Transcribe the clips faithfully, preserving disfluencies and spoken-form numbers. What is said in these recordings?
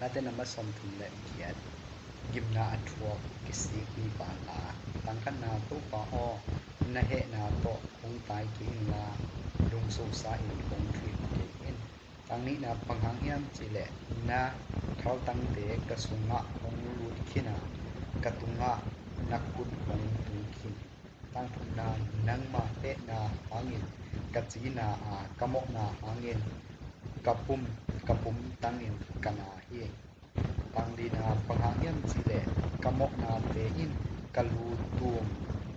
Late nambat sawmthum le giat. Gimna a thuak kisik mipa la. Tangkhatna, Topa aw, na hehna tawh hong tai kei inla, lungsosa in hong thuhilh kei in. Tangnihna, bang hang hiam cihleh na thaltangte ka sungah hong lut khin a, ka tungah na khut hong tung khin. Tangthumna, nangmah hehna hangin ka cina a, ka mawhna hangin ka pum ka pumtangin ka na hi. Tanglina, bang hang hiam cihleh ka mawhnate in ka lu tum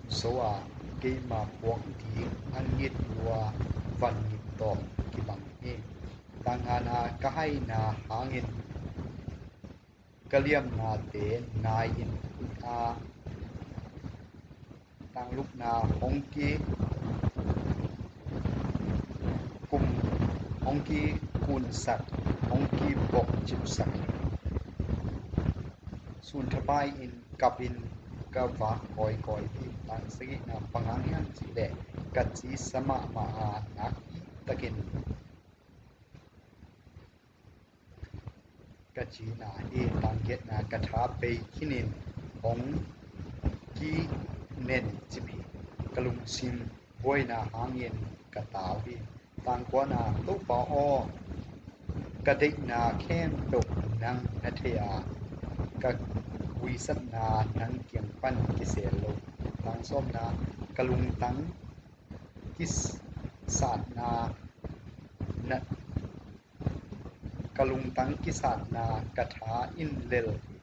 zo a, keima puak ding a ngitlua vangik tawh kibang hi. Tangngana, ka haina hangin ka liamnate nai-in a, tanglukna, hong ki kum hong kikunsak, hong kibokcipsak hi. Sunthapai in kapin ka vak kawikawi hi. Tangsagihna, bang hang hiam cihleh ka ci sa mahmah a, nakpi takin ka cina hi. Tanggiatna, ka tha bei khinin hong kinencip hi. Ka lungsim buaina hangin ka tau hi. Tangkuana, Topa aw, ka deihna khempeuh nang na thei a, ka guisatna nang kiang pan kisel lo. Tangsawmna, ka lungtang kisatna na ka lungtang kisatna ka tha in lel hi.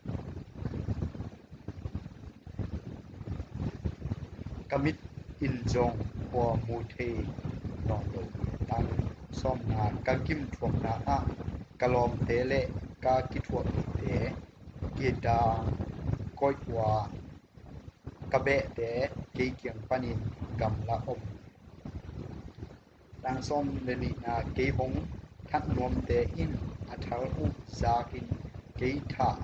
Ka mit in zong khua mu thei nawn lo hi. Tangsawmna, ka gimthuakna ah ka lawmte le ka kithuahpihte kidang koih uh a, ka behte kei kiang panin gamla om hi. Tangsawm le nihna, kei hong that nuamte in a thal uh zakin kei thah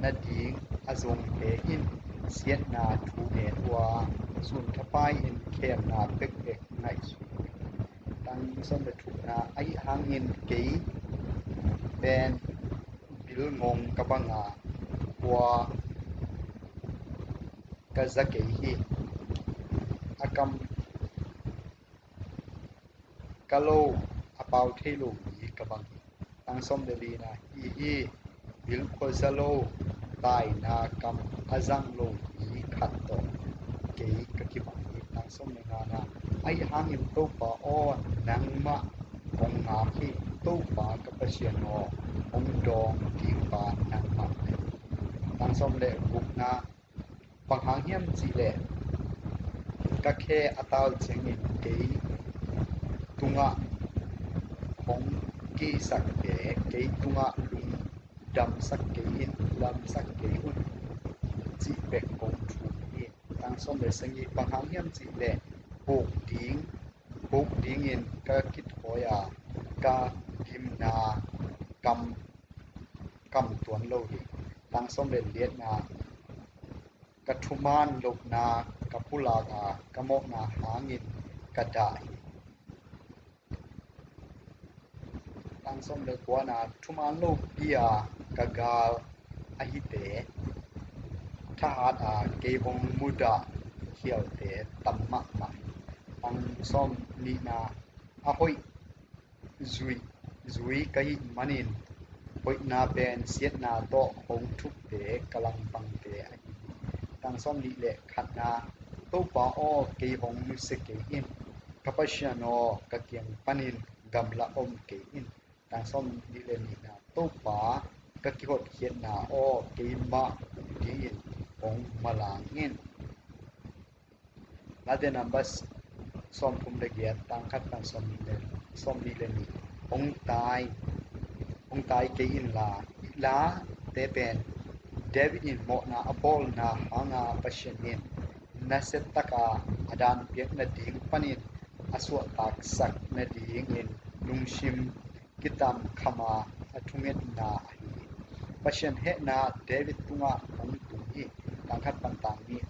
nading a zongte in siatna thu ngen uh a, sunthapai in khemna bekbek ngaihsun uh hi. Tangsawm le thumna, ahi hangin kei pen bilngong ka bang a, khua ka za kei hi. A kam ka lo a pau thei lo mi ka bang hi. Tangsawm le lina, hi hi, bilkhua za lo, taina kam a zang lo mi khat tawh kei ka kibang hi. Tangsawm le ngana, ahi hangin Topa aw, nangmah kong ngak hi. Topa ka Pasian aw, hong dawng dingpa nangmah na hi. Tangsawm le gukna, bang hang hiam cihleh ka khe a tal ciangin kei tungah hong kisakte kei tungah lungdamsak kei in, lamsak kei un, cih bek kong thum hi. Tangsawm le sagih, bang hang hiam cihleh buk ding buk dingin ka kithawi a, ka gimna kam kam tuan lo hi. Tangsawm le liatna, ka thuman lohna ka pulak a, ka mawhna hangin ka dah hi. Tangsawm le kuana, thuman lopi a ka gal ahite thahat a, kei hong mudah khialte tam mahmah hi. Tangsawm nihna, a hoih zui zui ka hih manin hoihna pen siatna tawh hong thukte ka langpangte ahi hi. Tangsawm nih le khatna, Topa aw, kei hong nusia kei in, ka Pasian aw, ka kiang panin gamla om kei in. Tangsawm nih le nihna, Topa ka kihotkhiatna aw, keimah dingin hong malang in. Late namba sawmthum le giat, tangkhat pan sawmnih le sawmnih le nih. Hong tai hong tai kei inla, hih late pen David in mawhna a bawlna hanga Pasian in nasia taka a danpiak nading panin a suahtaksak nadingin lungsim kitam khama a thungetna ahi hi. Pasian hehna David tungah hong tung hi. Tangkhat pan tangnih,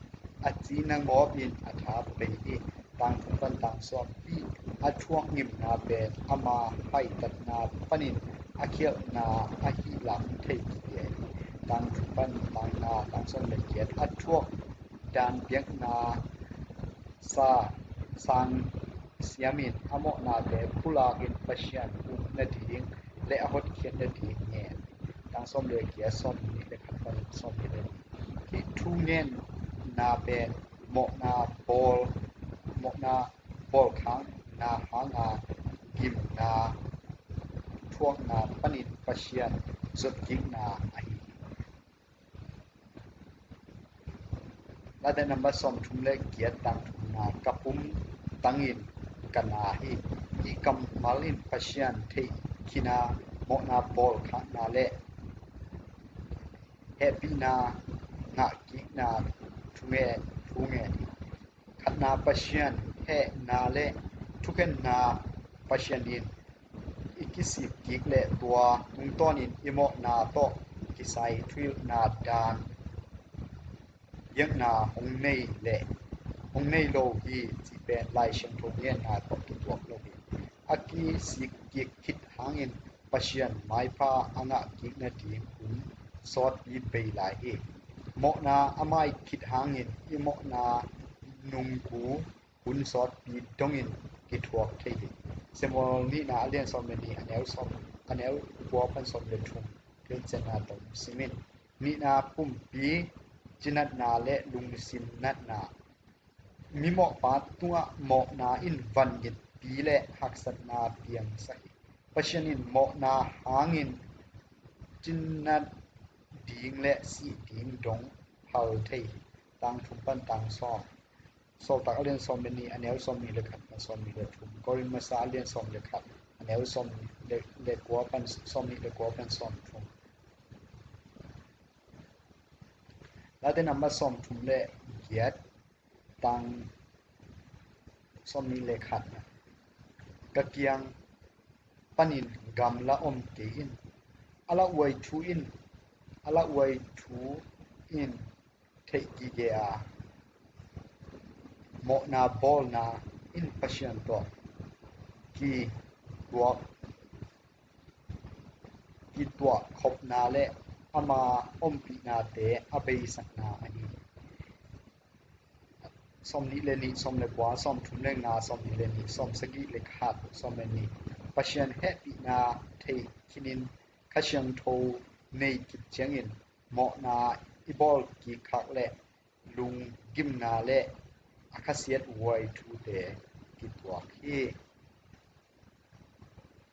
a cina ngawpin a tha pei hi. Tangthum pan tangsawm, a thuak ngimna pen ama haitatna panin a khialhna ahi lam thei kik hi. Tang thum pan tang nga, tang sawm le giat. A thuak dan biakna sa sang siamin a mawhnate pulakin Pasian up nading le a hotkhiat nading ngen. Tang sawm le giat, sawm nih le khat pan sawm nih le nih. Hih thu ngenna pen mawhna bawl, mawhna bawlkhakna hanga gimna thuakna panin Pasian zotkikna ahi hi. Late nambat sawm thum le giat, tang thumna. Ka pum tangin ka na hi. Hih kammal in Pasian theih khin a, mawhna bawlkhakna le hehpihna ngahkikna thu ngen, thu ngen hi. Khatna, Pasian hehna le thukhenna Pasian in i kisik kik le tua tungtawnin i mawhna tawh kisai thuhilhna dan biakna hong nei le hong nei lo hi cih pen Lai Siangtho ngenna tawh kituak lo hi. A kisik kik khit hangin Pasian maipha a ngah kik nading hun sawtpi bei lai hi. Mawhna a mai khit hangin i mawhna nunggu hun sawtpi dongin kithuak thei hi. Samuel nihna a lian sawm le nih, a neu sawm, a neu kua pan sawm le thum. Tua ciangin tawm simin, nihna, pumpi cinatna le lungsim natna. Mimawhpa tungah mawhna in vangikpi le haksatna piangsak hi. Pasian in mawhna hangin cinat ding le sih ding dong hal thei hi. Tang thum pan tang sawm. Sawltak a lian sawm le nih, a neu sawm nih le khat pan sawm nih le thum. Korin masa a lian sawm le khat, a neu sawm le, le kua pan, sawm nih le kua pan sawm thum. Late nambat sawm thum le giat, tang sawm nih le khat. Ka kiang panin gamla om kei in, a lauhuai thu in, a lauhuai thu in theih gige a, mawhna bawlna in Pasian tawh kituak, kituah khopna le ama ompihnate a beisakna ahi hi. Sawm nih le nih, sawm le kua, sawm thum le nga, sawm nih le nih, sawm sagih le khat, sawm le nih. Pasian hehpihna thei khinin Kha Siangtho nei kik ciangin mawhna i bawl kik khak le lunggimna le a khasiathuai thute kituak hi.